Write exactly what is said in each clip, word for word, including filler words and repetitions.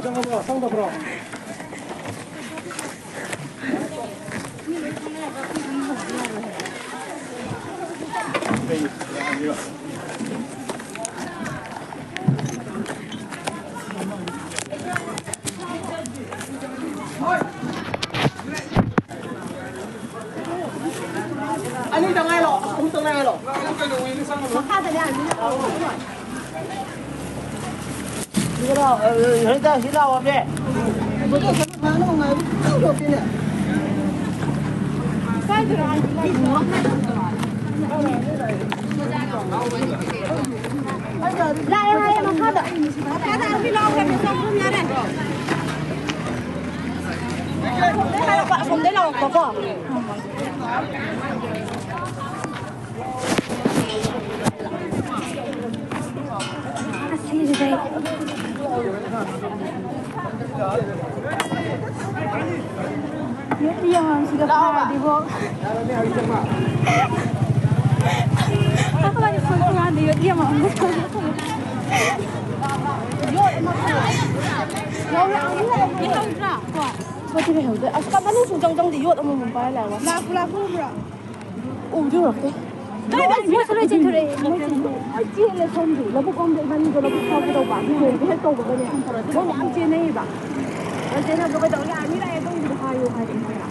ꯆꯪꯉꯕ꯭ꯔꯣ? ꯆꯪꯗꯕ꯭ꯔꯣ? ꯑꯅꯤꯗ ꯉꯥꯏꯔꯣ, ꯑꯍꯨꯝꯗ ꯉꯥꯏꯔꯣ꯫ ꯃꯈꯥꯗꯅꯦ, ꯑꯅꯤꯗ ꯉꯥꯏꯔꯣ꯫ ꯁꯤꯗ ꯂꯥꯛꯑꯣ, ꯑ, ꯍꯦꯛꯇ ꯁꯤ ꯂꯥꯛꯑꯣꯃꯦ꯫ ꯂꯥꯛꯑꯦ ꯍꯥꯏꯌꯦ ꯃꯈꯥꯗ꯫ ꯃꯈꯥꯗ ꯑꯅꯤ ꯂꯥꯎꯈ꯭ꯔꯕꯅꯦ, ꯆꯪꯐꯝ ꯌꯥꯔꯦ꯫ ꯑꯁꯣꯝꯗꯩ ꯂꯥꯎꯔꯛꯄꯀꯣ꯫ ꯑꯁ, ꯁꯤꯁꯤꯗꯤ ꯌꯦꯡꯉꯣ, ꯁꯤꯒ ꯐꯥꯔꯗꯤꯕꯣ꯫ ꯑꯩꯈꯣꯏ ꯐꯣꯟ ꯇꯣꯉꯥꯟꯅ ꯌꯣꯠ ꯌꯦꯡꯉꯣ꯫ ꯌꯣꯠ ꯑꯃ ꯄꯨꯔꯛꯑꯣ꯫ ꯌꯥꯎꯔꯛꯑꯅꯤ ꯍꯥꯏꯕꯅꯦ꯫ ꯌꯥꯎꯗ꯭ꯔꯥ? ꯍꯣꯏ꯫ ꯄꯣꯠꯇꯤ ꯂꯩꯍꯧꯗꯦ꯫ ꯑꯁ, ꯀꯃꯥꯏꯅ ꯁꯨꯡꯆꯪ ꯆꯪꯗꯦ? ꯌꯣꯠ ꯑꯃꯃꯝ ꯄꯥꯏꯔ ꯂꯥꯛꯑꯦ꯫ ꯂꯥꯛꯄꯨ ꯂꯥꯛꯄ ꯎꯕ꯭ꯔꯥ? ꯎꯕꯗꯤ ꯎꯔꯛꯇꯦ꯫ ꯀꯥꯏꯗ? ꯃꯣꯏꯁꯨ ꯂꯣꯏ ꯆꯦꯟꯊꯣꯔꯛꯑꯦ꯫ ꯃꯣꯏ ꯆꯦꯟꯊꯣꯔꯛꯑꯦ꯫ ꯑꯩ ꯆꯦꯜꯂꯦ ꯁꯣꯝꯗꯤ꯫ ꯂꯧꯕꯨꯛ ꯂꯣꯝꯗ ꯏꯕꯥꯅꯤꯗꯣ ꯂꯧꯕꯨꯛ ꯐꯥꯎꯒꯦ ꯇꯧꯕ꯫ ꯂꯨꯍꯣꯡꯕ ꯍꯦꯛ ꯇꯧꯕꯒꯅꯦ꯫ ꯃꯣꯏ ꯃꯌꯥꯝ ꯆꯦꯟꯅꯩꯌꯦꯕ꯫ ꯑꯗ ꯆꯦꯟꯅꯕꯗꯣ ꯀꯩꯗꯧ ꯌꯥꯔꯅꯤ ꯂꯥꯛꯑꯦ ꯑꯗꯨꯒꯤꯗꯣ ꯍꯥꯏꯌꯣ ꯍꯥꯏꯔꯛꯑꯦ ꯃꯣꯏꯅ꯫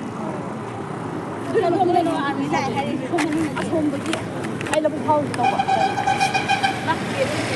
ꯑꯗꯨꯅ ꯅꯣꯡꯃꯗ ꯅꯣꯡꯉꯥꯜꯂꯤ ꯂꯥꯛꯑꯦ ꯍꯥꯏꯔꯛꯏ꯫ ꯑꯁꯣꯝꯗꯒꯤ ꯑꯩ ꯂꯧꯕꯨꯛ ꯐꯥꯎꯒꯦ ꯇꯧꯕ꯫ ꯂꯥꯛꯇꯦ꯫